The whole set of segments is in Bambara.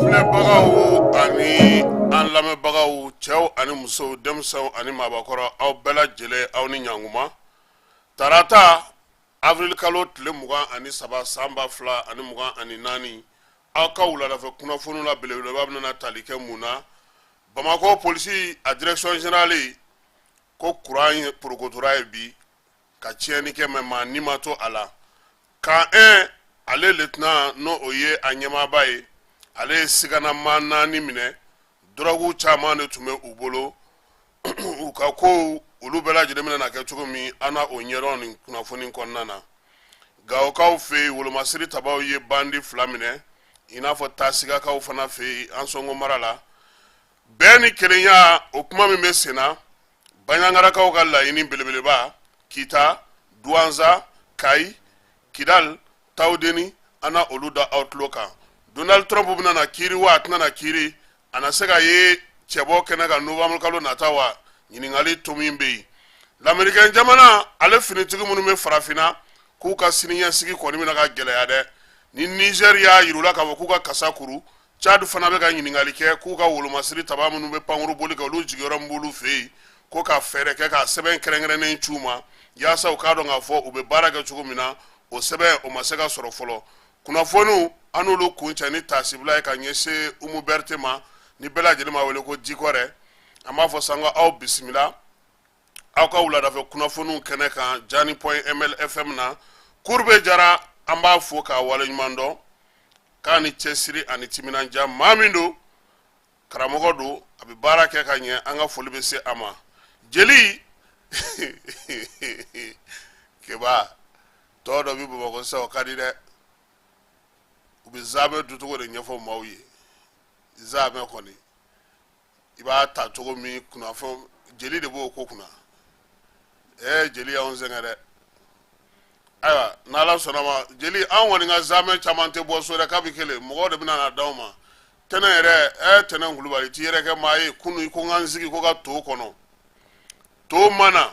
Filɛbagaw ani an lamɛnbagaw, cɛw ani musow, denmisɛnw ani maabakɔrɔ, aw bɛɛ lajɛlen, aw ni ɲankuma. Tarata, avril kalo tile 23, san 2024, aw ka wuladafɛ kunnafoniw la belebeleba bɛna tali kɛ mun na? Bamakɔ polisi a direction générale ko kuran ye porokotora ye bi ka tiɲɛni kɛ, mais maa ni ma to a la. Camp 1, ale lieutenant, n'o o ye a ɲɛmaaba ye, ale ye sigana maa naani minɛ. Dɔrɔgu caman de tun bɛ u bolo. U ka kow olu bɛɛ lajɛlen bɛna kɛ cogo min, an na o ɲɛdɔn nin kunnafoni kɔnɔna na. Gawokaw fɛ yen, wolomasiri tabaw ye bandi fila minɛ, i n'a fɔ tasigakaw fana fɛ yen, Ansɔngo mara la. Bɛn ni kelenya, o kuma min bɛ sen na, Baɲangarakaw ka laɲini belebeleba, Kita, Duwanza, Kayi, Kidal, Tawudeni, an na olu da aw tulo kan. Donald Trump bɛna na kiiri wa a tɛna na kiiri? A na se ka ye cɛbɔ kɛnɛ kan novembre kalo nata wa? Ɲininkali tomi bɛ yen. Lamerikɛn jamana, ale finitigi minnu bɛ farafinna, k'u ka siniɲɛsigi kɔni bɛna ka gɛlɛya dɛ. Ni Niger y'a yir'u la k'a fɔ k'u ka kasa kuru, Tchad fana bɛ ka ɲininkali kɛ k'u ka wolomasiri taba minnu bɛ pankuru boli kɛ, olu jigiyɔrɔ min b'olu fɛ yen, ko ka fɛɛrɛ kɛ ka sɛbɛn kɛrɛnkɛrɛnnen c'u ma yaasa u k'a dɔn k'a fɔ u bɛ baara kɛ cogo min na. O sɛbɛn o ma se ka sɔrɔ fɔlɔ. Kunnafoniw, an n'olu kuncɛ ni taasibila ye ka ɲɛsin Umu Berete ma, ni bɛɛ lajɛlen b'a wele ko Jikɔrɛ. An b'a fɔ sanko aw bisimila aw ka wuladafɛ kunnafoniw kɛnɛ kan Jani point ml FM na. Kurube Jara, an b'a fo k'a waleɲuman dɔn k'a ni cɛsiri ani timinandiya. Maa min don, karamɔgɔ don, a bɛ baara kɛ ka ɲɛ. An ka foli bɛ se a ma. Jeli Keba tɔ dɔ bɛ Bamakɔ sisan, o ka di dɛ. U bɛ zaamɛ duncogo de ɲɛfɔ maaw ye. Zaamɛ kɔni, i b'a ta cogo min, kunnafoni jeli de b'o ko kunna. Ɛɛ, jeli y'anw sɛgɛn dɛ. Ayiwa, n'Ala sɔnna ma, jeli, an kɔni ka zaamɛ caman tɛ bɔ so dɛ. Kabi kelen mɔgɔw de bɛna na d'anw ma. Tɛnɛ yɛrɛ, ɛɛ, Tɛnɛ Kulubali, t'i yɛrɛ kɛ maa ye. Kunu i ko n ka n sigi ko ka to kɔnɔ, to ma na,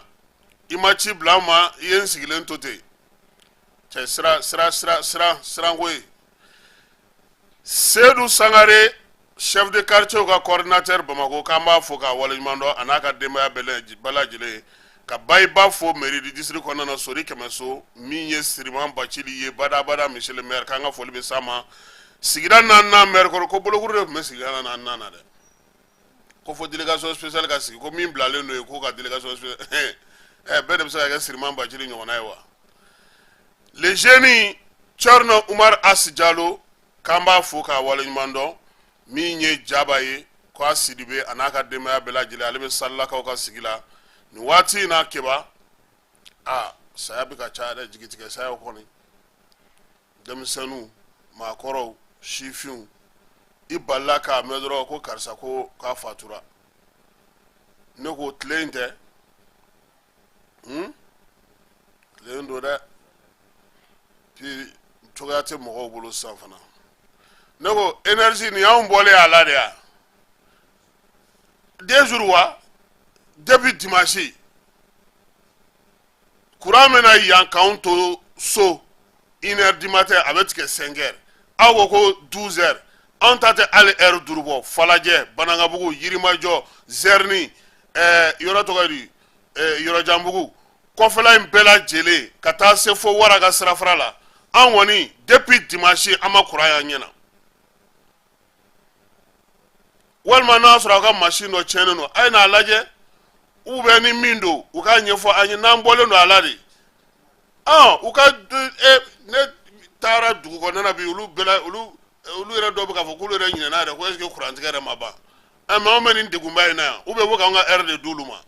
i ma ci bila n ma, i ye n sigilen to ten. Cɛ, sira sira sira sira siranko ye. Sedu Sangare, chef de quartier ka coordinateur Bamakɔ, k'an b'a fo k'a waleɲuman dɔn, a n'a ka denbaya bɛɛ lajɛlen. Ka Bayiba fo mairie du district kɔnɔna na, Sori Kɛmɛso, min ye Siriman Bacili ye badabada, monsieur le maire, k'an ka foli bɛ s'a ma. Sigida naaninan maire kɔrɔ, ko bolokuru de tun bɛ sigida naaninan na dɛ, ko fo délégation spéciale ka sigi, ko min bilalen don yen, k'o ka délégation spéciale. Ɛ, bɛɛ de bɛ se ka kɛ Siriman Bacili ɲɔgɔnna ye wa? Le jeune Thierno Umar As Jalo, k'an b'a fo k'a waleɲuman dɔn. Min ye Jaba ye, ko a Sidibe, a n'a ka denbaya bɛɛ lajɛlen, ale bɛ Salilakaw ka sigi la nin waati in na. Keba, a saya bɛ ka caya dɛ, jigitigɛ sayaw kɔni, denmisɛnninw, maakɔrɔw, sifinw. I balila k'a mɛn dɔrɔn ko karisa ko k'a fatura. Ne ko tile in tɛ, tile in don dɛ. Puis cogoya tɛ mɔgɔw bolo sisan fana. Ne ko énergie nin y'anw bɔlen a la de ya 2 jours wa, depuis dimanche courant bɛ na yan k'anw to so 1 heure du matin, a bɛ tigɛ 5 heures. Aw ko ko 12 heures, anw ta tɛ hali heure 5 bɔ. Falajɛ, Banankabugu, Yirimajɔ, Zɛrini, yɔrɔ tɔgɔ di, Yɔrɔjanbugu kɔfɛla in bɛɛ lajɛlen ka taa se fo Wara ka sirafara la, an kɔni depuis dimanche an ma courant y'an ɲɛna. Walima n'a sɔrɔ aw ka machine dɔ tiɲɛnen don, a ye n'a lajɛ, ou bien ni min don, u k'a ɲɛfɔ an ye n'an bɔlen don a la de. U ka ne taara dugu kɔnɔna na bi, olu bɛɛ la, olu yɛrɛ dɔw bɛ k'a fɔ k'olu yɛrɛ ɲinɛna yɛrɛ ko est ce que courant tigɛ yɛrɛ ma ban. Mais anw bɛ nin degunba in na yan, ou bien u bɛ k'anw ka heure de d'olu ma.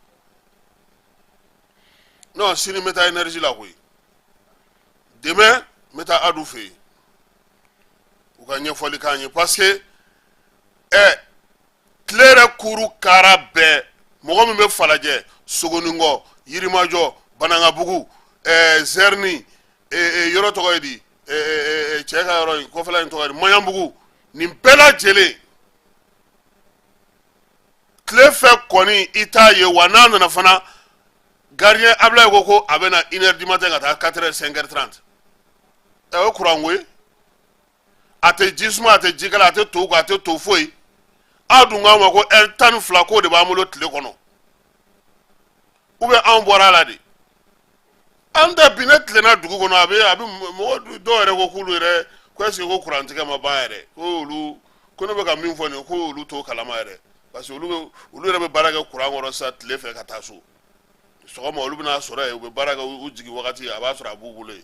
Non, sini n bɛ taa énergie la koyi. Demain n bɛ taa Adu fɛ yen, u ka ɲɛfɔli k'an ye, parce que tile yɛrɛ kuru kara bɛɛ, mɔgɔ min bɛ Falajɛ, Sogoninkɔ, Yirimajɔ, Banankabugu, Zɛrini, yɔrɔ tɔgɔ ye di, cɛ ka yɔrɔ in kɔfɛla in tɔgɔ ye di, Maɲanbugu, nin bɛɛ lajɛlen tile fɛ kɔni i t'a ye wa. N'a nana fana, gardien Ablaye ko ko a bɛ na 1 heure du matin ka taa 4 heures, 5h30. O ye kuranko ye, a tɛ ji suma, a tɛ ji kala, a tɛ to ko, a tɛ to foyi. Aw dun k'an ma ko heure 12 k'o de b'an bolo tile kɔnɔ, ou bien anw bɔra a la de. An tɛ bi, ne tilenna dugu kɔnɔ, a bɛ mɔgɔ dɔw yɛrɛ ko k'olu yɛrɛ ko est ce que ko kurantigɛ ma ban yɛrɛ, ko olu ko ne bɛ ka min fɔ nin ye, ko olu t'o kalama yɛrɛ, parce que olu bɛ olu yɛrɛ bɛ baara kɛ kuran kɔrɔ sisan tile fɛ ka taa so sɔgɔma, olu bɛna sɔrɔ yen, u bɛ baara kɛ, u jigin wagati a b'a sɔrɔ a b'u bolo yen.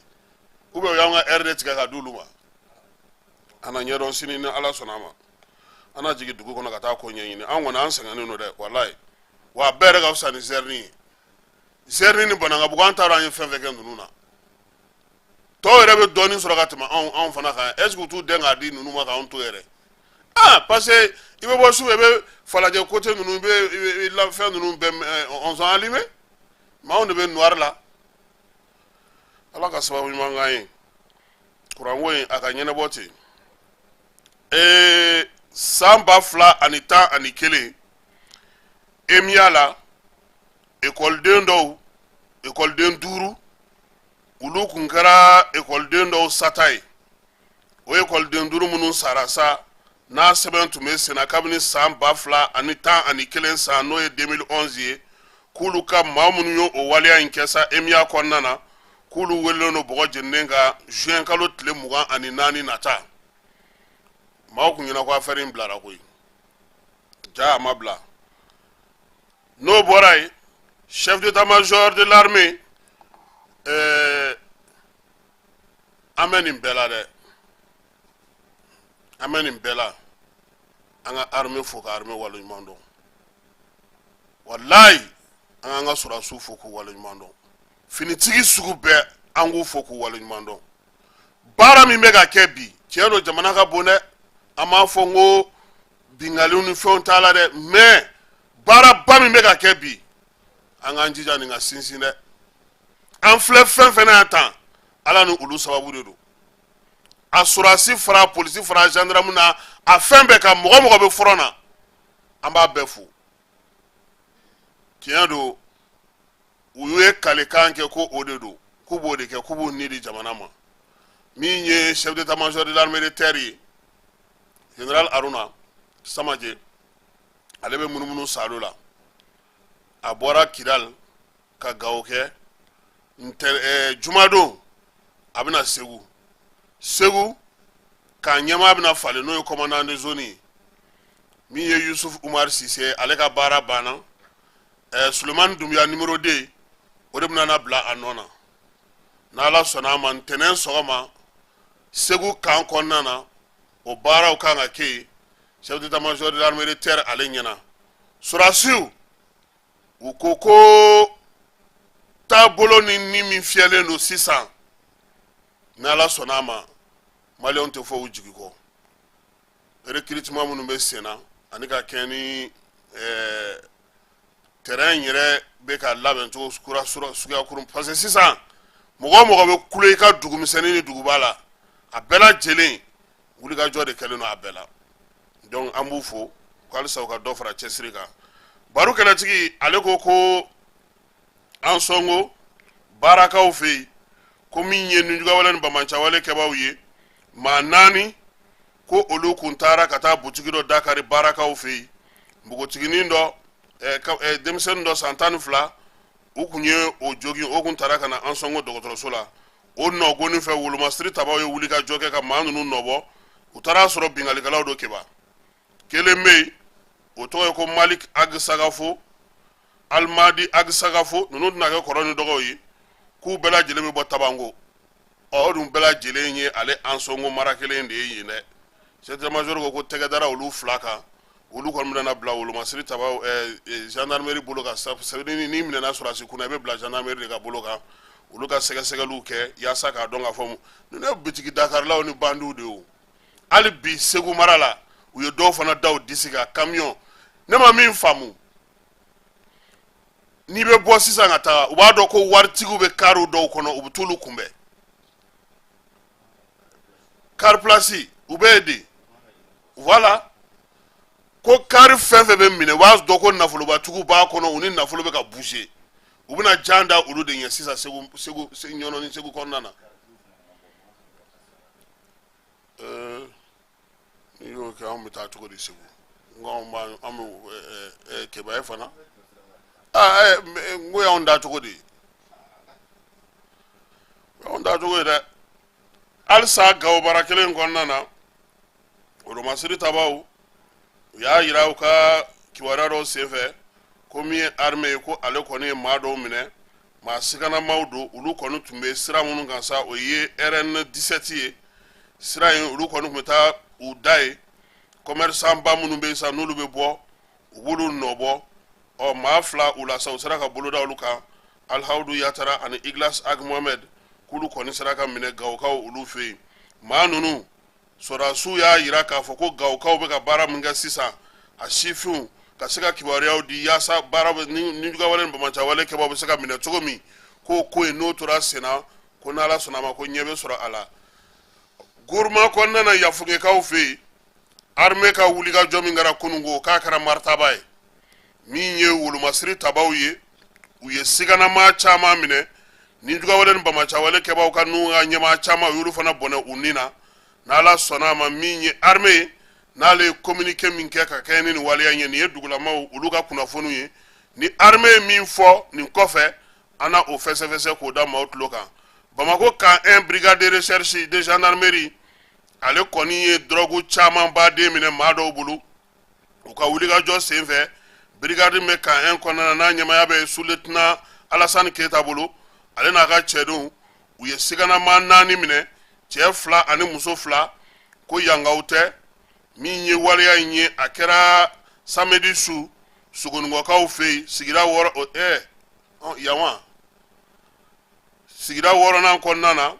Ou bien u y'an ka heure de tigɛ ka d'olu ma. A na ɲɛdɔn sini ni Ala sɔnna a ma. An na jigin dugu kɔnɔ ka taa ko ɲɛɲini. An kɔni an sɛgɛnnen don dɛ, walayi. Wa a bɛɛ yɛrɛ ka fisa ni Zɛrini ye, Zɛrini ni Banankabugu. An t'a dɔn an ye fɛn fɛn kɛ ninnu na. Tɔw yɛrɛ bɛ dɔɔnin sɔrɔ ka tɛmɛ anw fana kan. Est ce que u t'u dɛn k'a di ninnu ma k'anw to yɛrɛ? Ah, parce que i bɛ bɔ su fɛ, i bɛ Falajɛ côté ninnu, i bɛ i fɛn ninnu bɛɛ on sont allumés, mais anw de bɛ noir la. Ala ka sababu ɲuman k'an ye, kuranko in a ka ɲɛnabɔ ten. San 2011, EMIA la, ekɔliden dɔw, ekɔliden duuru, olu kun kɛra ekɔliden dɔw sata ye. O ekɔliden duuru minnu sara sa, n'a sɛbɛn tun bɛ senna kabini san 2011 san, n'o ye 2011 ye, k'olu ka maa minnu ye o waleya in kɛ sa EMIA kɔnɔna na, k'olu welelen don bɔgɔ jeninen kan juin kalo tile 24 nata. Maaw kun ɲɛna ko affaire in bilara koyi, ja a ma bila. N'o bɔra yen, chef d'état-major de l'armée, an bɛ nin bɛɛ la dɛ, an bɛ nin bɛɛ la. An ka armée fo ka armée waleɲuman dɔn. Walayi, an k'an ka sɔrɔdasiw fo k'u waleɲuman dɔn. Finitigi sugu bɛɛ, an k'u fo k'u waleɲuman dɔn. Baara min bɛ ka kɛ bi, tiɲɛ don, jamana ka bon dɛ. An b'a fɔ n ko binkaliw ni fɛnw t'a la dɛ, mais baaraba min bɛ ka kɛ bi, an k'an jija nin ka sinsin dɛ. An filɛ fɛn fɛn na yan tan, Ala ni olu sababu de don. A sɔrɔdasi fara polisi fara gendarme na, a fɛn bɛɛ ka mɔgɔ mɔgɔ bɛ front na, an b'a bɛɛ fo. Tiɲɛ don, u ye kalekan kɛ ko o de don, k'u b'o de kɛ, k'u b'u ni di jamana ma. Min ye chef d'état-major de l'armée de terre ye, général Haruna Samake, ale bɛ munumunu salo la. A bɔra Kidal ka Gawo kɛ. Jumadon a bɛna Segu. Segu k'a ɲɛmaa bɛna falen, n'o ye commandant de zone ye. Min ye Yusuf Umar Sise, ale ka baara banna. Sulemani Dunbiya numéro 2, o de bɛna na bila a nɔ na. N'Ala sɔnna a ma, ntɛnɛn sɔgɔma, Segu kan kɔnɔna na, o baaraw kan ka kɛ yen chef d'état-major de l'armée de terre ale ɲɛna. Sɔrɔdasiw, u ko ko taabolo ni min fiyɛlen don sisan, n'Ala sɔnna a ma, maliyɛnw tɛ fɔ u jigi kɔ. Recrutement minnu bɛ sen na ani ka kɛ ni terrain yɛrɛ bɛ ka labɛn cogo kura suguya kurun, parce que sisan mɔgɔ o mɔgɔ bɛ kule i ka dugumisɛnnin ni duguba la, a bɛɛ lajɛlen Wulikajɔ de kɛlen don a bɛɛ la. Donc an b'u fo ko halisa u ka dɔ fara cɛsiri kan. Baro kɛlɛtigi ale ko ko Ansɔngo baarakaw fɛ yen, ko min ye nijuguyawale ni banbaanciwale kɛbaaw ye, maa 4, ko olu kun taara ka taa butigi dɔ dakari baarakaw fɛ yen. Npogotiginin dɔ, denmisɛnnin dɔ san 12, u kun ye o jogin, o kun taara ka na Ansɔngo dɔgɔtɔrɔso la. O nɔgɔnin fɛ, wolomasiri tabaw ye wulikajɔ kɛ ka maa ninnu nɔbɔ. U taara sɔrɔ binkannikɛlaw don. Keba kelen bɛ yen, o tɔgɔ ye ko Malik Ag Sagafo, Alimadi Ag Sagafo. Ninnu tɛna kɛ kɔrɔ ni dɔgɔw ye, k'u bɛɛ lajɛlen bɛ bɔ Tabanko. Ɔ, o dun bɛɛ lajɛlen ye ale Ansɔngo mara kelen de ye yen dɛ. Chef d'état-major ko ko tɛgɛ dara olu fila kan. Olu kɔni bɛna bila wolomasiri tabaw, gendarmerie bolo kan. Ni n'i minɛna sɔrɔdasi kunna, i bɛ bila gendarmerie de ka bolo kan, olu ka sɛgɛsɛgɛliw kɛ yaasa k'a dɔn k'a fɔ ninnu ye bitigi dakarilaw ni bandiw de ye. O hali bi Segu mara la, u ye dɔw fana da u disi kan kamiyɔn. Ne ma min faamu, n'i bɛ bɔ sisan ka taga, u b'a dɔn ko waritigiw bɛ kariw dɔw kɔnɔ, u bɛ t'olu kunbɛn kari pilasi, u bɛ yen de. Voilà, ko kari fɛn fɛn bɛ minɛ, u b'a dɔn ko nafolobatigiw b'a kɔnɔ, u ni nafolo bɛ ka bouger, u bɛna jan da olu de ɲɛ sisan Segu, Segu, Ɲɔnɔ ni Segu kɔnɔna na. N'i y'o kɛ, anw bɛ taa cogo di Segu? N ko anw b'an an bɛ Kebaye fana. Aa, n ko y'anw da cogo di? Y'anw da cogo ye dɛ. Halisa Gawo mara kelen kɔnɔna na, wolomasiri tabaw u y'a yira u ka kibaruya dɔw senfɛ ko min ye armée ye, ko ale kɔni ye maa dɔw minɛ, maa siganamaw don. Olu kɔni tun bɛ sira minnu kan sa, o ye RN 17 ye. Sira in, olu kɔni tun bɛ taa u da ye. Commerçant ba minnu bɛ yen sa, n'olu bɛ bɔ, u b'olu nɔbɔ. Ɔ, maa fila u la sa, u sera ka boloda olu kan, Alhawudu Yatara ani Iglas Ag Mohamed, k'olu kɔni sera ka minɛ Gawokaw olu fɛ yen. Maa ninnu, sɔrɔdasiw y'a yira k'a fɔ ko Gawokaw bɛ ka baara min kɛ sisan, a sifinw ka se ka kibaruyaw di yaasa baara bɛ nijuguyawale ni banbaanciwale kɛbaaw bɛ se ka minɛ cogo min, k'o ko in n'o tora senna, ko n'Ala sɔnna a ma, ko ɲɛ bɛ sɔrɔ a la. Guruma kɔnɔna na, Yafugekaw fɛ yen, armée ka wulikajɔ min kɛra kununko, k'a kɛra maritaba ye. Min ye wolomasiri tabaw ye, u ye siganamaa caman minɛ. Nijuguyawale ni banbaanciwale kɛbaaw ka n'u ka ɲɛmaa caman, u y'olu fana bɔnɛ u ni na. N'Ala sɔnna a ma, min ye armée ye, n'ale ye communiqué min kɛ ka kɛɲɛ ni nin waleya in ye, nin ye dugulamaw olu ka kunnafoniw ye. Ni armée ye min fɔ nin kɔfɛ, an na o fɛsɛfɛsɛ k'o da maaw tulo kan. Bamakɔ camp 1, brigade de recherche de gendarmerie, ale kɔni ye dɔrɔgu caman baden minɛ maa dɔw bolo u ka wulikajɔ senfɛ. Brigade min bɛ camp 1 kɔnɔna na, n'a ɲɛmaaya bɛ sous-lieutenant Alasani Keyita bolo, ale n'a ka cɛdenw, u ye siganamaa 4 minɛ, cɛ 2 ani muso 2, ko yankaw tɛ. Min ye waleya in ye, a kɛra samedi su Sogonikɔkaw fɛ yen, sigida wɔɔrɔ, yan wa sigida wɔɔrɔnan kɔnɔna na.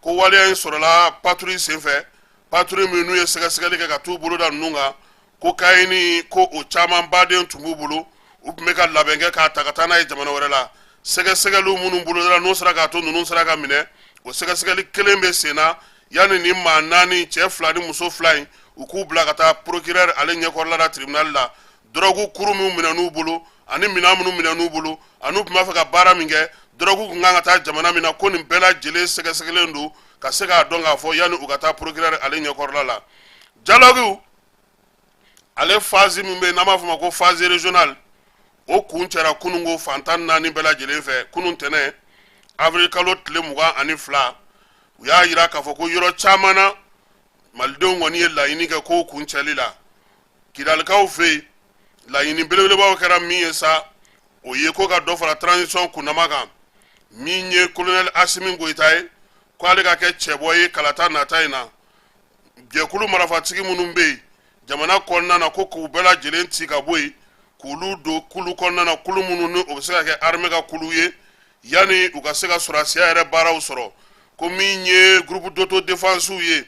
Ko waleya in sɔrɔla patrouille senfɛ, patrouille min n'u ye sɛgɛsɛgɛli kɛ ka t'u bolo da ninnu kan, cocaïne ko o caman baden tun b'u bolo, u tun bɛ ka labɛn kɛ k'a ta ka taa n'a ye jamana wɛrɛ la. Sɛgɛsɛgɛliw minnu bolodara, n'o sera k'a to ninnu sera ka minɛ, o sɛgɛsɛgɛli kelen bɛ sen na yanni ni maa 4, cɛ 2 ni muso 2 in, u k'u bila ka taa procureur ale ɲɛkɔrɔla la, tribunal la. Dɔrɔgu kuru minnu minɛn'u bolo ani minɛn minnu minɛn'u bolo, ani u tun b'a fɛ ka baara min kɛ, dɔrɔgu tun kan ka taa jamana min na, ko nin bɛɛ lajɛlen sɛgɛsɛgɛlen don ka se k'a dɔn k'a fɔ yanni u ka taa procureur ale ɲɛkɔrɔla la. Dialogue ale phase min bɛ yen, n'an b'a fɔ ma ko phase régionale, o kuncɛra kununko fan 14 bɛɛ lajɛlen fɛ. Kunun tɛnɛn, avril kalo tile 22, u y'a yira k'a fɔ ko yɔrɔ caman na, malidenw kɔni ye laɲini kɛ kow kuncɛli la. Kidalikaw fɛ yen, laɲini belebelebaw kɛra min ye sa, o ye ko ka dɔ fara transition kundama kan. Min ye colonel Asimi Goyita ye, ko ale ka kɛ cɛbɔ ye kalata nata in na. Jɛkulu marafatigi minnu bɛ yen jamana kɔnɔna na, ko k'u bɛɛ lajɛlen ci ka bɔ yen, k'olu don kulu kɔnɔna na, kulu minnu ni o bɛ se ka kɛ armée ka kulu ye, yanni u ka se ka sɔrɔdasiya yɛrɛ baaraw sɔrɔ. Ko min ye groupe d'autodéfense ye,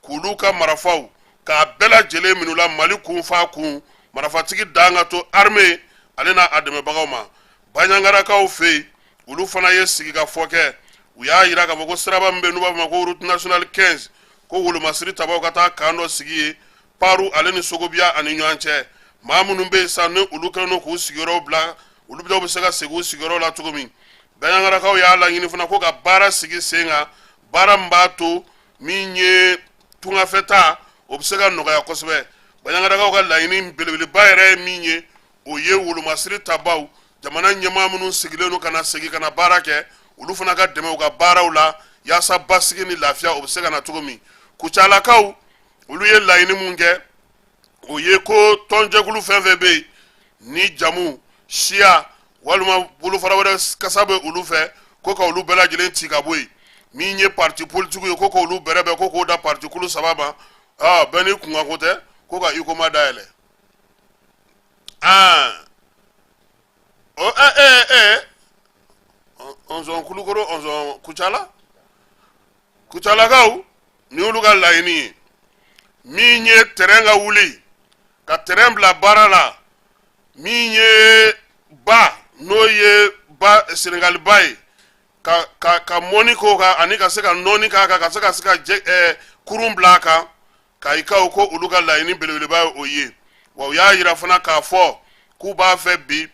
k'olu ka marafaw k'a bɛɛ lajɛlen minɛ u la. Mali kun fa kun marafatigi dan ka to armée ale n'a a dɛmɛbagaw ma. Baɲangarakaw fɛ yen, olu fana ye sigikafɔ kɛ. U y'a yira k'a fɔ ko siraba min bɛ yen, n'u b'a fɔ ma ko route nationale 15, Ko wolomasiri tabaw ka taa kan dɔ sigi yen Paru ale ni Sogobiya ani ɲɔgɔn cɛ. Maa minnu bɛ yen sa, ni olu kɛlen don k'u sigiyɔrɔw bila, olu dɔw bɛ se ka segin u sigiyɔrɔ la cogo min. Banjagarakaw y'a laɲini fana ko ka baara sigi sen kan, baara min b'a to min ye tungafɛtaa, o bɛ se ka nɔgɔya kosɛbɛ. Banjagarakaw ka laɲini belebeleba yɛrɛ ye min ye, o ye wolomasiri tabaw, jamana ɲɛmaa minnu sigilen don, ka na segin ka na baara kɛ, olu fana ka dɛmɛ u ka baaraw la, yaasa basigi ni lafiya, o bɛ se ka na cogo min. Kucalakaw, olu ye laɲini mun kɛ, o ye ko tɔnjɛkulu fɛn fɛn bɛ yen ni jamu, siya walima bolofara wɛrɛ kasa bɛ olu fɛ, ko ka olu bɛɛ lajɛlen ci ka bɔ yen. Min ye parti politique ye, ko k'olu bɛrɛbɛn, ko k'o da parti kulu saba ma. Bɛɛ n'i kunkanko tɛ, ko ka Huicoma dayɛlɛ. Aa, o ɛ ɛ ɛ ɔnzɔn Kulukoro, ɔnzɔn Kucala, Kucalakaw ni olu ka laɲini ye min ye, tɛrɛn ka wuli ka tɛrɛn bila baara la, min ye ba, n'o ye ba Senegali ba ye, ka mɔni k'o kan ani ka se ka nɔɔni k'a kan, ka se ka kurun bila a kan. Kayikaw ko olu ka laɲini belebeleba ye o ye. Wa u y'a yira fana k'a fɔ k'u b'a fɛ bi,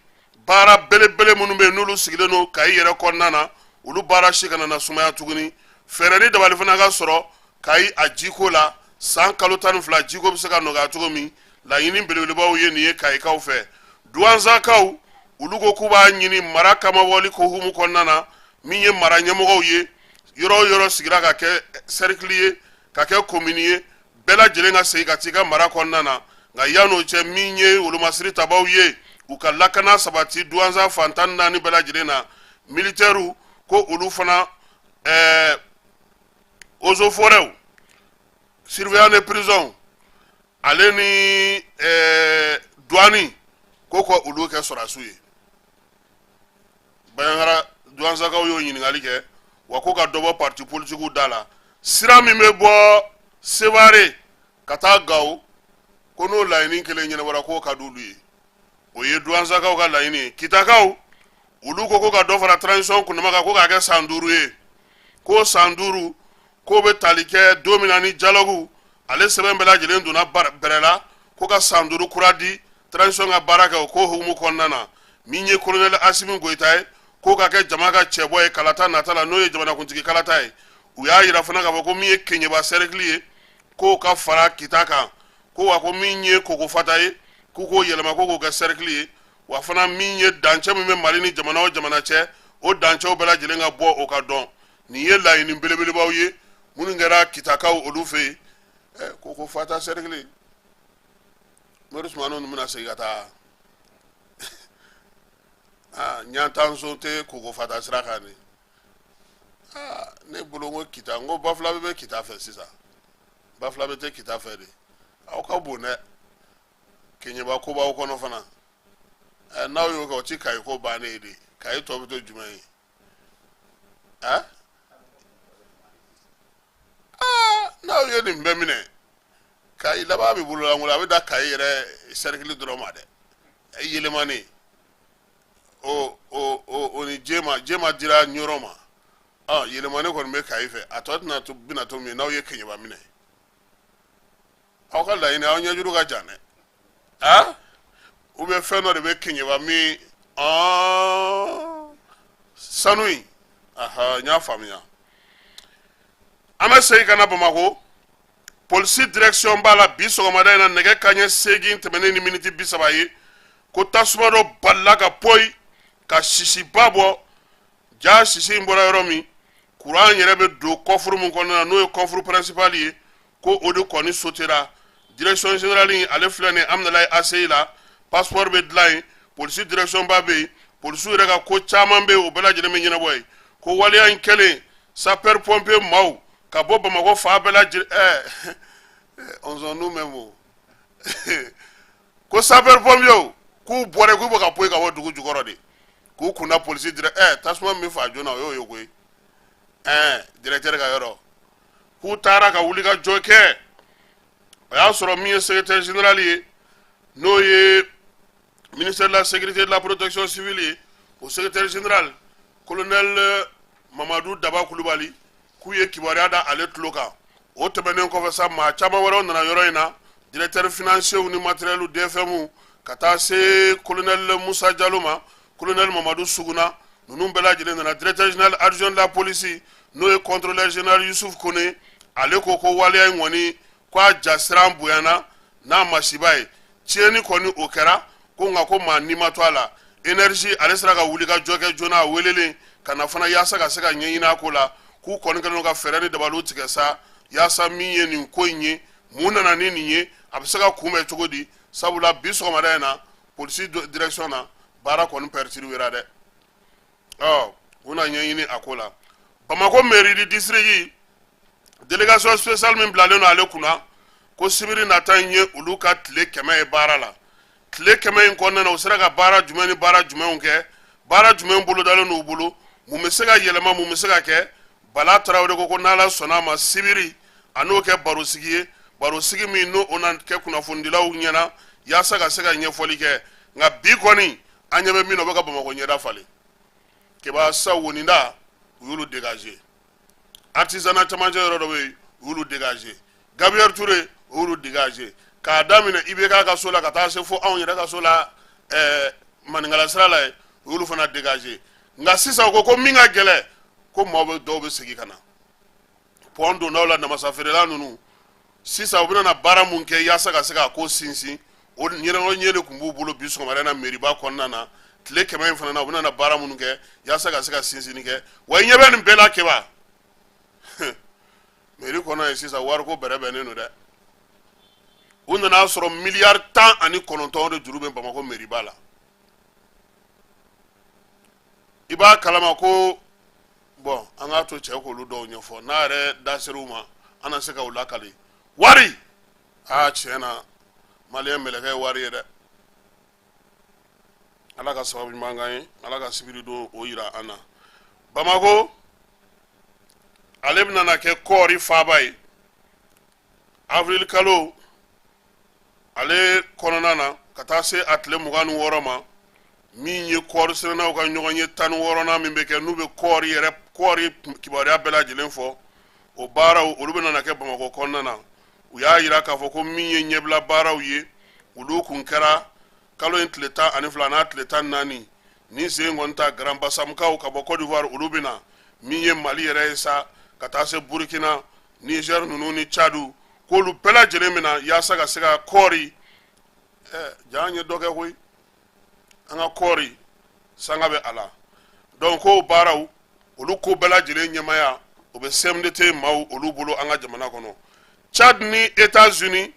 baara belebele minnu bɛ yen, n'olu sigilen don Kayi yɛrɛ kɔnɔna na, olu baara si kana na sumaya tuguni. Fɛɛrɛ ni dabali fana ka sɔrɔ Kayi a jiko la, san kalo 12 jiko bɛ se ka nɔgɔya cogo min. Laɲini belebelebaw ye nin ye Kayikaw fɛ. Duwanzakaw, olu ko k'u b'a ɲini mara kamabɔli ko hukumu kɔnɔna na, min ye mara ɲɛmɔgɔw ye, yɔrɔ o yɔrɔ sigira ka kɛ sɛrikili ye, ka kɛ komini ye, bɛɛ lajɛlen ka segin ka t'i ka mara kɔnɔna na. Nka yann'o cɛ, min ye wolomasiri tabaw ye, u ka lakana sabati Duwanza fan 14 bɛɛ lajɛlen na. Militɛriw ko olu fana, eaux et forêts, surveillant de prison ale ni douane, ko ka olu kɛ sɔrɔdasiw ye. Banjagara Duwanzakaw y'o ɲininkali kɛ. Wa ko ka dɔ bɔ parti politikiw da la. Sira min bɛ bɔ Sevare ka taa Gawo, ko n'o laɲini kelen ɲɛnabɔra, k'o ka di olu ye. O ye Duwanzakaw ka laɲini ye. Kitakaw, olu ko ka dɔ fara transition kundama kan, ko k'a kɛ san 5 ye. Ko san 5, k'o bɛ tali kɛ don min na ni dialogue ale sɛbɛn bɛɛ lajɛlen donna bɛrɛ la, ko ka san 5 kura di transition ka baara kɛ. O ko hukumu kɔnɔna na, min ye colonel Asimi Goyita ye, k'o ka kɛ jama ka cɛbɔ ye kalata nata la, n'o ye jamanakuntigi kalata ye. U y'a yira fana k'a fɔ ko min ye Keɲeba cercle ye, k'o ka fara Kita kan. Ko wa ko min ye Kokofata ye, k'u k'o yɛlɛma, ko k'o kɛ cercle ye. Wa fana min ye dancɛ min bɛ Mali ni jamana o jamana cɛ, o dancɛw bɛɛ lajɛlen ka bɔ, o ka dɔn. Nin ye laɲini belebelebaw ye minnu kɛra Kitakaw olu fɛ yen. Kokofata cercle, Mori Sumano ninnu bɛna segin ka taa. Aa, ɲantanso tɛ Kokofata sira kan de. Aa, ne bolo n ko Kita, n ko Bafulabe bɛ Kita fɛ sisan. Bafulabe tɛ Kita fɛ de. Aw ka bon dɛ, Keɲeba ko b'aw kɔnɔ fana. Ɛ, n'aw y'o kɛ, o ti Kayi ko bannen ye de. Kayi tɔ bɛ to jumɛn ye? Ɛ, aa, n'aw ye nin bɛɛ minɛ, Kayi laban bɛ bolo lankolon. A bɛ da Kayi yɛrɛ cercle dɔrɔn ma dɛ. Yelemani o ni Jema, Jema dira Ɲɔrɔ ma. Ɔ, Yelemani kɔni bɛ Kayi fɛ. A tɔ tɛna to, bɛna to min ye n'aw ye Keɲeba minɛ. Aw ka laɲini, aw ɲɛjuru ka jan dɛ. A ou bien fɛn dɔ de bɛ Keɲeba min sanu in. Aha, n y'a faamuya. An bɛ segin ka na Bamakɔ polisi direction b'a la bi sɔgɔmada in na, nɛgɛ kanɲɛ 8 tɛmɛnen ni miniti 30 ye, ko tasuma dɔ balila ka poyi ka sisiba bɔ. Ja, sisi in bɔra yɔrɔ min, kuran yɛrɛ bɛ don coffre min kɔnɔna na, n'o ye coffre principal ye, ko o de kɔni sotera. Direction générale in, ale filɛ nin ye Amudalayi ACI la. Passeport bɛ dilan yen, polisi direction ba bɛ yen, polisiw yɛrɛ ka ko caman bɛ yen, o bɛɛ lajɛlen bɛ ɲɛnabɔ yen. Ko waleya in kɛlen, sapeur pompier maaw ka bɔ Bamakɔ fan bɛɛ lajɛlen. Ɔnzɔn nous même o ko sapeur pompier k'u bɔra, k'u bɛ ka poyi ka bɔ dugu jukɔrɔ de, k'u kunda polisi direct. Tasuma min bɛ fa joona, o y'o ye koyi. Directeur ka yɔrɔ, k'u taara ka wuli ka jɔ kɛ. O y'a sɔrɔ min ye secrétaire général ye, n'o ye ministère de la Sécurité et de la Protection civile ye, o secrétaire général colonel Mamadu Daba Kulubali, k'u ye kibaruya da ale tulo kan. O tɛmɛnen kɔfɛ sa, maa caman wɛrɛw nana yɔrɔ in na, directeur financier ni matériel DFM, ka taa se colonel Musa Jalo ma, colonel Mamadu Suguna, ninnu bɛɛ lajɛlen nana. Directeur général adjoint de la police, n'o ye contrôleur général Yusuf Kone, ale ko ko waleya in kɔni, ko a ja siran bonyana n'a masiba ye. Tiɲɛni kɔni o kɛra ko, nka ko maa ni ma to a la. Énergie, ale sera ka wuli ka jɔ kɛ joona, a welelen ka na fana yaasa ka se ka ɲɛɲini a ko la, k'u kɔni kɛlen don ka fɛɛrɛ ni dabaliw tigɛ sa, yaasa min ye nin ko in ye, mun nana ni nin ye, a bɛ se ka kunbɛn cogo di? Sabula bi sɔgɔmada in na, polisi direction na, baara kɔni perturbera dɛ. Ɔ, u na ɲɛɲini a ko la. Bamakɔ mairie du district, délégation spéciale min bilalen don ale kunna, ko sibiri nata in ye olu ka tile 100 ye baara la. Tile 100 in kɔnɔna na, u sera ka baara jumɛn ni baara jumɛnw kɛ? Baara jumɛn bolodalen n'u bolo? Mun bɛ se ka yɛlɛma? Mun bɛ se ka kɛ? Bala Tarawele ko n'Ala sɔnna a ma, sibiri a n'o kɛ barosigi ye, barosigi min n'o o na kɛ kunnafonidilaw ɲɛna yaasa ka se ka ɲɛfɔli kɛ. Nka bi kɔni, an ɲɛ bɛ min na, o bɛ ka Bamakɔ ɲɛda falen. Keba sa, woninda, u y'olu dégager. Artisanat camancɛ yɔrɔ dɔ bɛ yen, u y'olu dégager. Gabriel Touré, u y'olu dégager. K'a daminɛ IBK ka so la ka taa se fo anw yɛrɛ ka so la, Maninkala sira la yen, u y'olu fana dégager. Nka sisan, u ko ko min ka gɛlɛn, ko maaw bɛ, dɔw bɛ segin ka na pɔn dondaw la, namasa feerela ninnu. Sisan u bɛna na baara mun kɛ yaasa ka se k'a ko sinsin, o ɲɛnabɔ ɲɛ de tun b'u bolo bi sɔgɔmada in na meriba kɔnɔna na. Tile 100 in fana na, u bɛna na baara minnu kɛ yaasa ka se ka sinsinni kɛ. Wa i ɲɛ bɛ nin bɛɛ la, Keba, meri kɔnɔ yen sisan, wariko bɛrɛbɛnnen don dɛ. U nana sɔrɔ miliyari 19 de juru bɛ Bamakɔ meriba la. I b'a kalama ko, bɔn, an k'a to cɛ k'olu dɔw ɲɛfɔ n'a yɛrɛ da ser'u ma, an na se ka u lakali wari. Aa, tiɲɛ na, maliyɛn mɛlɛkɛ ye wari ye dɛ. Ala ka sababu ɲuman k'an ye, Ala ka sibiri don o yira an na. Bamako, ale bɛna na kɛ kɔɔri faaba ye avril kalo ale kɔnɔna na, ka taa se a tile 26 ma. Min ye kɔɔri sɛnɛnaw ka ɲɔgɔn ye 16nan min bɛ kɛ, n'u bɛ kɔɔri yɛrɛ, kɔɔri kibaruya bɛɛ lajɛlen fɔ, o baaraw, olu bɛna na kɛ Bamakɔ kɔnɔna na. U y'a yira k'a fɔ ko min ye ɲɛbila baaraw ye, olu kun kɛra kalo in tile 12 n'a tile 14. Nin sen kɔni ta, Grand Bassamkaw ka bɔ Côte d'Ivoire, olu bɛ na. Min ye Mali yɛrɛ ye sa, ka taa se Burkina, Niger ninnu ni Tchad, k'olu bɛɛ lajɛlen bɛ na yaasa ka se ka kɔɔri ja an ye dɔ kɛ koyi. An ka kɔɔri sanga bɛ a la. Donc k'o baaraw, olu ko bɛɛ lajɛlen ɲɛmaya, o bɛ CMDT maaw olu bolo an ka jamana kɔnɔ. Tchad ni États-Unis,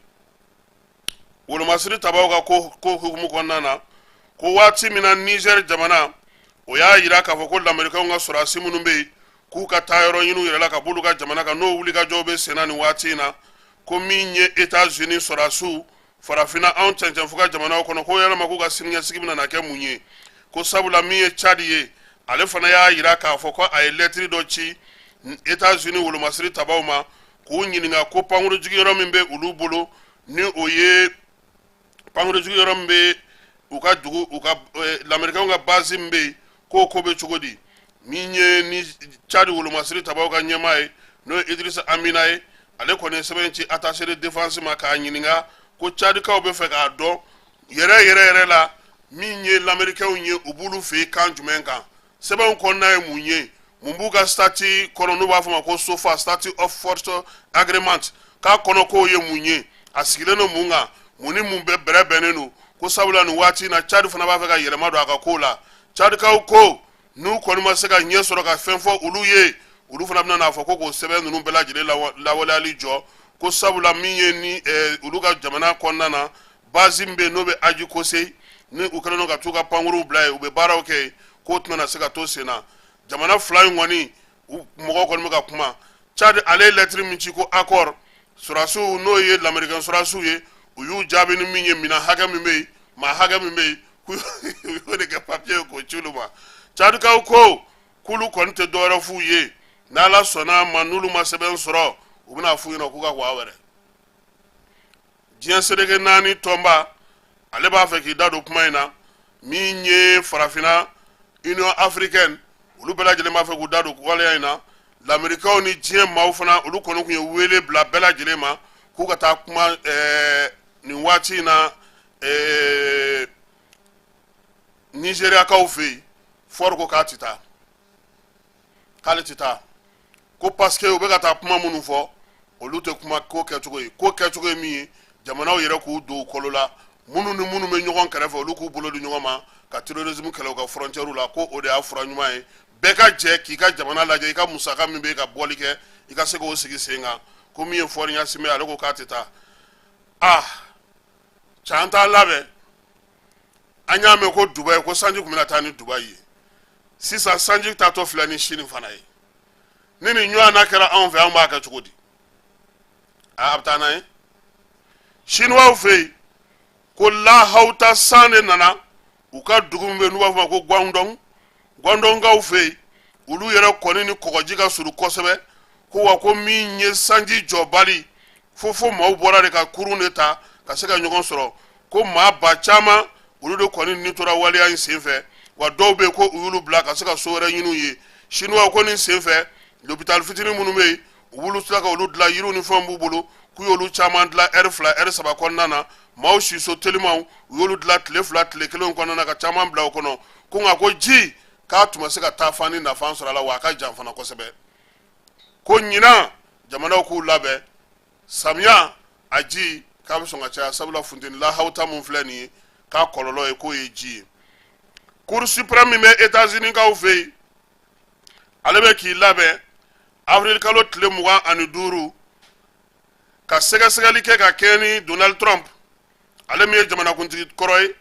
wolomasiri tabaw ka ko hukumu kɔnɔna na, ko waati min na Niger jamana, o y'a yira k'a fɔ ko lamɛrikɛnw ka sɔrɔdasi minnu bɛ yen, k'u ka taa yɔrɔ ɲini u yɛrɛ la ka b'olu ka jamana kan, n'o wulikajɔw bɛ senna nin waati in na, ko min ye États-Unis sɔrɔdasiw farafinna, anw cɛncɛnfuga jamanaw kɔnɔ, ko yalama k'u ka siniɲɛsigi bɛna na kɛ mun ye? Ko sabula min ye Tchad ye, ale fana y'a yira k'a fɔ ko a ye lɛtiri dɔ ci États-Unis wolomasiri tabaw ma, k'u ɲininka ko pankuru jigiyɔrɔ min bɛ olu bolo, ni o ye pankuru jigiyɔrɔ min bɛ u ka dugu, u ka lamɛrikɛnw ka base min bɛ yen, k'o ko bɛ cogo di? Min ye ni Tchad wolomasiri tabaw ka ɲɛmaa ye, n'o ye Idrissa Amina ye, ale kɔni ye sɛbɛn ci attaché de défense ma k'a ɲininka ko Tchadikaw bɛ fɛ k'a dɔn yɛrɛ yɛrɛ yɛrɛ la, min ye lamɛrikɛnw ye, u b'olu fɛ yen kan jumɛn kan? Sɛbɛnw kɔnɔna ye mun ye? Mun b'u ka statut kɔnɔ, n'u b'a fɔ ma ko SOFA, statut of force agreement, k'a kɔnɔ k'o ye mun ye? A sigilen don mun kan? Mun ni mun bɛ bɛrɛ bɛnnen don? Ko sabula nin waati in na, Tchad fana b'a fɛ ka yɛlɛma don a ka kow la. Tchadikaw ko n'u kɔni ma se ka ɲɛ sɔrɔ ka fɛn fɔ olu ye, olu fana bɛna n'a fɔ ko k'o sɛbɛn ninnu bɛɛ lajɛlen lawaleyali jɔ, ko sabula min ye ni olu ka jamana kɔnɔna na, base min bɛ yen, n'o bɛ Adji Kossei, ni u kɛlen don ka t'u ka pankuruw bila yen, u bɛ baaraw kɛ yen, k'o tɛna se ka to sen na. Jamana fila in kɔni, u mɔgɔw kɔni bɛ ka kuma. Tchad, ale ye lɛtiri min ci ko accord sɔrɔdasiw, n'o ye lamɛrikɛn sɔrɔdasiw ye, u y'u jaabi ni min ye, minɛn hakɛ min bɛ yen, maa hakɛ min bɛ yen, k'u y'o de kɛ papiye ye k'o ci olu ma. Tchadikaw ko k'olu kɔni tɛ dɔwɛrɛ f'u ye, n'Ala sɔnna a ma, n'olu ma sɛbɛn sɔrɔ, u bɛna f'u ɲɛna k'u ka waa wɛrɛ. Diɲɛ seleke naani tɔnba, ale b'a fɛ k'i da don kuma in na. Min ye farafinna, Union africaine, olu bɛɛ lajɛlen b'a fɛ k'u da don waleya in na. Lamerikaw ni diɲɛ maaw fana, olu kɔni tun ye wele bila bɛɛ lajɛlen ma k'u ka taa kuma nin waati in na Nizeriyakaw fɛ yen. Faure ko k'a tɛ taa, k'ale tɛ taa, ko parce que u bɛ ka taa kuma minnu fɔ, olu tɛ kuma ko kɛcogo ye. Ko kɛcogo ye min ye, jamanaw yɛrɛ k'u don u kolo la, minnu ni minnu bɛ ɲɔgɔn kɛrɛfɛ, olu k'u bolo di ɲɔgɔn ma ka terrorisme kɛlɛ u ka frontière la, ko o de y'a fura ɲuman ye. Bɛɛ ka jɛ k'i ka jamana lajɛ, i ka musaka min bɛ ka bɔli kɛ, i ka se k'o sigi sen kan. Ko min ye Faure Gnassingbé, ale ko k'a tɛ taa. Ah, cɛ, an t'a labɛn. An y'a mɛn ko Dubayi, ko sanji tun bɛna taa ni Dubayi ye. Sisan sanji taatɔ filɛ ni Sini fana ye. Ni nin ɲɔgɔnna kɛra anw fɛ, an b'a kɛ cogo di? A bɛ taa n'a ye Siniwaw fɛ yen, ko lahawuta san de nana u ka dugu min bɛ yen n'u b'a fɔ ma ko Guangdong. Guangdongkaw fɛ yen, olu yɛrɛ kɔni ni kɔgɔji ka surun kosɛbɛ, ko wa ko min ye sanji jɔbali, fo maaw bɔra de ka kurun de ta ka se ka ɲɔgɔn sɔrɔ, ko maa ba caman, olu de kɔni ni tora waleya in senfɛ. Wa dɔw bɛ yen ko u y'olu bila ka se ka so wɛrɛ ɲini u ye. Siniwaw ko nin senfɛ, l'hôpital fitinin minnu bɛ yen, u b'olu tila ka olu dilan, yiriw ni fɛnw b'u bolo, k'u y'olu caman dilan ɛri 2, ɛri 3 kɔnɔna na. Maaw siso telimanw, u y'olu dilan tile 2, tile 1 kɔnɔna na, ka caman bila o kɔnɔ. Ko nka ko ji k'a tun ma se ka taa fan ni nafa sɔrɔ a la, wa a ka jan fana kosɛbɛ. Ko ɲinan, jamanaw k'u labɛn, samiya a ji k'a bɛ sɔn ka caya, sabula funteni lahawuta min filɛ nin ye, k'a kɔlɔlɔ ye k'o ye ji ye. Cour suprême min bɛ États-Unis kaw fɛ yen, ale bɛ k'i labɛn avril kalo tile 25 ka sɛgɛsɛgɛli kɛ ka kɛɲɛ ni Donald Trump, ale min ye jamanakuntigi kɔrɔ ye,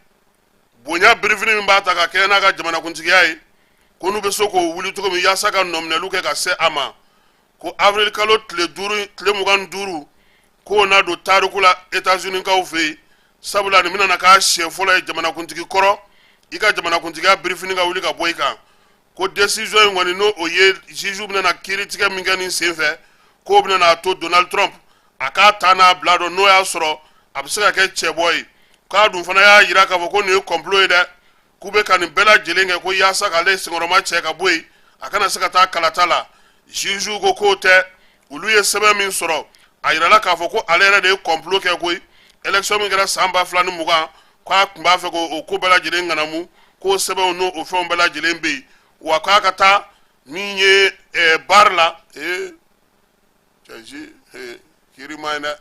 bonya birifini min b'a ta ka kɛɲɛ n'a ka jamanakuntigiya ye, ko n'u bɛ se k'o wuli cogo min yaasa ka nɔminɛliw kɛ ka se a ma. Ko avril kalo tile 5, tile 25, k'o na don tariku la États-Unis kaw fɛ yen, sabula nin bɛna na k'a siɲɛ fɔlɔ ye jamanakuntigi kɔrɔ, i ka jamanakuntigiya birifini ka wuli ka bɔ i kan. Ko décision in kɔni, n'o o ye juge bɛna na kiiritigɛ min kɛ nin senfɛ, k'o bɛna n'a to Donald Trump a k'a ta n'a bila dɔn, n'o y'a sɔrɔ a bɛ se ka kɛ cɛbɔ ye. K'a dun fana y'a jira k'a fɔ ko nin ye complot ye dɛ, k'u bɛ ka nin bɛɛ lajɛlen kɛ ko yaasa k'ale senkɔrɔma cɛ ka bɔ yen, a kana se ka taa kalata la. Juge ko k'o tɛ. Olu ye sɛbɛn min sɔrɔ, a yirala k'a fɔ ko ale yɛrɛ de ye complot kɛ koyi. Élection min kɛra san 2020, k'a tun b'a fɛ k'o ko bɛɛ lajɛlen ŋanamu, k'o sɛbɛnw n'o o fɛnw bɛɛ lajɛlen bɛ yen, wa k'a ka taa min ye baara la. Ee cɛ, kiiri ma ye dɛ.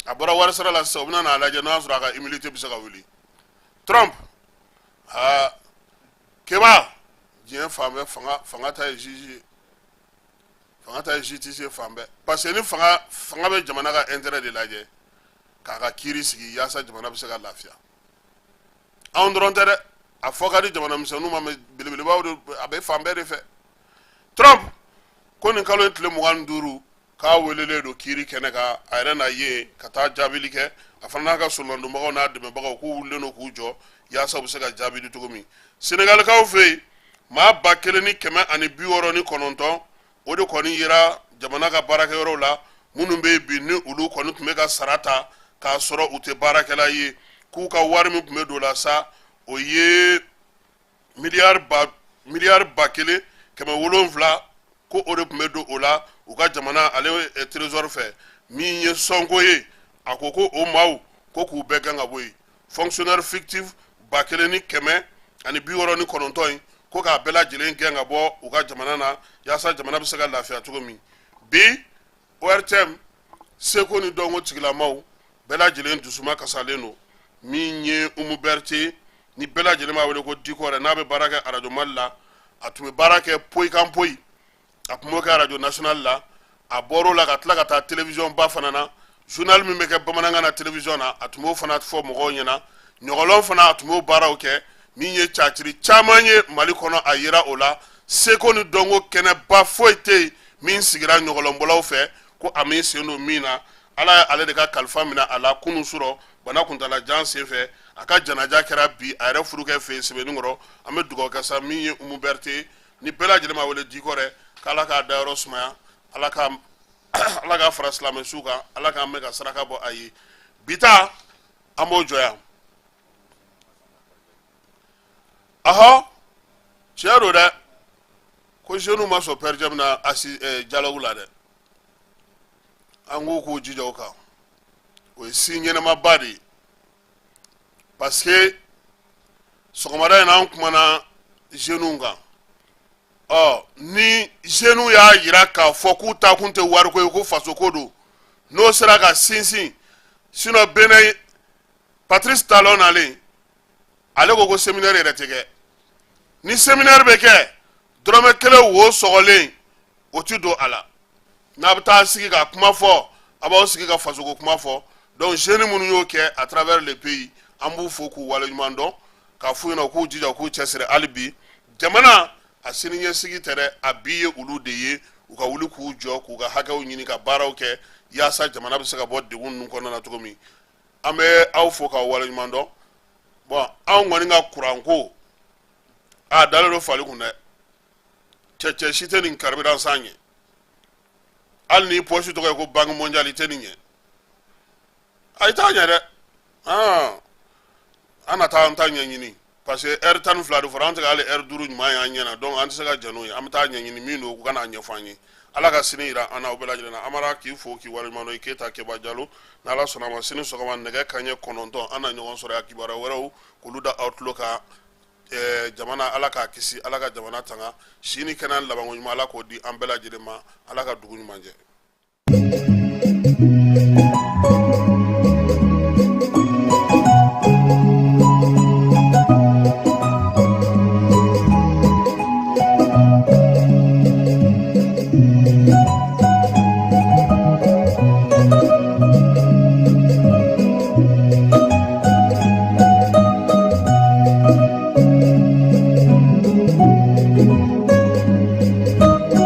A bɔra wari sara la sisan, u bɛna n'a lajɛ n'o y'a sɔrɔ a ka immunité bɛ se ka wuli. Trump, aa keba, diɲɛ fan bɛɛ fanga ta ye juge ye, fanga ta ye justice ye fan bɛɛ, parce que ni fanga bɛ jamana ka intérêt de lajɛ k'a ka kiiri sigi yaasa jamana bɛ se ka lafiya. Anw dɔrɔn tɛ dɛ, a fɔ ka di jamana misɛnninw ma, mais belebelebaw de, a bɛ fan bɛɛ de fɛ. Trump ko nin kalo in tile 25, k'a welelen don kiiri kɛnɛ kan, a yɛrɛ na yen ka taa jaabili kɛ. A fana n'a ka solonadonbagaw n'a dɛmɛbagaw, k'u wulilen don k'u jɔ yaasa u bɛ se ka jaabi di cogo min. Senegalikaw fɛ yen, maa 1169, o de kɔni yera jamana ka baarakɛyɔrɔw la, minnu bɛ yen bi ni olu kɔni tun bɛ ka sara ta k'a sɔrɔ u tɛ baarakɛla ye, k'u ka wari min tun bɛ don la sa, o ye miliyari 1700, ko o de tun bɛ don o la u ka jamana ale trésor fɛ. Min ye Sonko ye, a ko ko o maaw ko k'u bɛɛ gɛn ka bɔ yen, fonctionnaire fictif 1169 in, ko k'a bɛɛ lajɛlen gɛn ka bɔ u ka jamana na yaasa jamana bɛ se ka lafiya cogo min. Bi ORTM seko ni dɔnko tigilamaw bɛɛ lajɛlen dusuma kasalen don. Min ye Umu Berete, ni bɛɛ lajɛlen b'a wele ko Dikɔrɛ, n'a bɛ baara kɛ arajo Mali la, a tun bɛ baara kɛ poyi kan poyi, a tun b'o kɛ arajo national la. A bɔr'o la ka tila ka taa télévision ba fana na, journal min bɛ kɛ bamanankan na télévision na, a tun b'o fana fɔ mɔgɔw ɲɛna. Ɲɔgɔlɔn fana, a tun b'o baaraw kɛ. Min ye caciri caman ye Mali kɔnɔ, a yera o la. Seko ni dɔnko kɛnɛba foyi tɛ yen min sigira ɲɔgɔlɔnbɔlaw fɛ ko a min sen don min na. Ala ye ale de ka kalifa minɛ a la kunun surɔ bana kuntalajan senfɛ. A ka janaja kɛra bi a yɛrɛ furukɛ fɛ yen Sebenikɔrɔ. An bɛ dugawu kɛ sa, min ye Umu Berete, ni bɛɛ lajɛlen b'a wele Dikɔrɛ, k'Ala k'a dayɔrɔ sumaya, Ala k'a fara silamɛ su kan, Ala k'an mɛn ka saraka bɔ a ye. Bi ta, an b'o jɔ yan. Ahɔ, tiɲɛ don dɛ. Ko jeunes ma sɔn per diem na asi dialogue la dɛ. An k'u k'u jija o kan, o ye si ɲɛnamaba de ye, parce que sɔgɔmada in na an kumana jeunes kan. Ɔ ni jeunes y'a yira k'a fɔ k'u taakun tɛ wariko ye, ko fasoko don, n'o sera ka sinsin. Sinon Benin, Patrice Talon nalen, ale ko ko séminaire yɛrɛ tɛ kɛ. Ni séminaire bɛ kɛ, dɔrɔmɛ kelen wo sɔgɔlen o ti don a la. N'a bɛ taa sigi ka kuma fɔ, a b'aw sigi ka fasoko kuma fɔ. Donc jeunes minnu y'o kɛ à travers le pays, an b'u fo k'u waleɲuman dɔn, k'a f'u ɲɛna u k'u jija, u k'u cɛsiri hali bi. Jamana a sini ɲɛsigi tɛ dɛ, a bi ye olu de ye. U ka wuli k'u jɔ, k'u ka hakɛw ɲini, ka baaraw kɛ yaasa jamana bɛ se ka bɔ degun ninnu kɔnɔna na cogo min. An bɛ aw fo k'aw waleɲuman dɔn. Bon, anw kɔni ka kuranko a dalen don fali kun dɛ. Cɛcɛ si tɛ nin carburant san ɲɛ. Hali n'i pɔsi tɔgɔ ye ko Banque mondiale, i tɛ nin ɲɛ, a i t'a ɲɛ dɛ. An na taa an ta ɲɛɲini, parce que heure 12 de fɔra, an tɛ hali heure 5 ɲuman y'an ɲɛ na. Donc an tɛ se ka jɛn n'o ye, an bɛ taa ɲɛɲini min don, u ka n'a ɲɛfɔ an ye. Ala ka sini yira an n'aw bɛɛ lajɛlen na. Amara k'i fo k'i waleɲuman dɔn. I Keyita Keba Jalo, n'Ala sɔnna a ma, sini sɔgɔma nɛgɛ kanɲɛ 9, an na ɲɔgɔn sɔrɔ yan, kibaruya wɛrɛw k'olu da aw tulo kan. Jamana, Ala k'a kisi, Ala ka jamana tanga, si ni kɛnɛya labanko ɲuman, Ala k'o di an bɛɛ lajɛlen ma. Ala ka dugu ɲuman jɛ.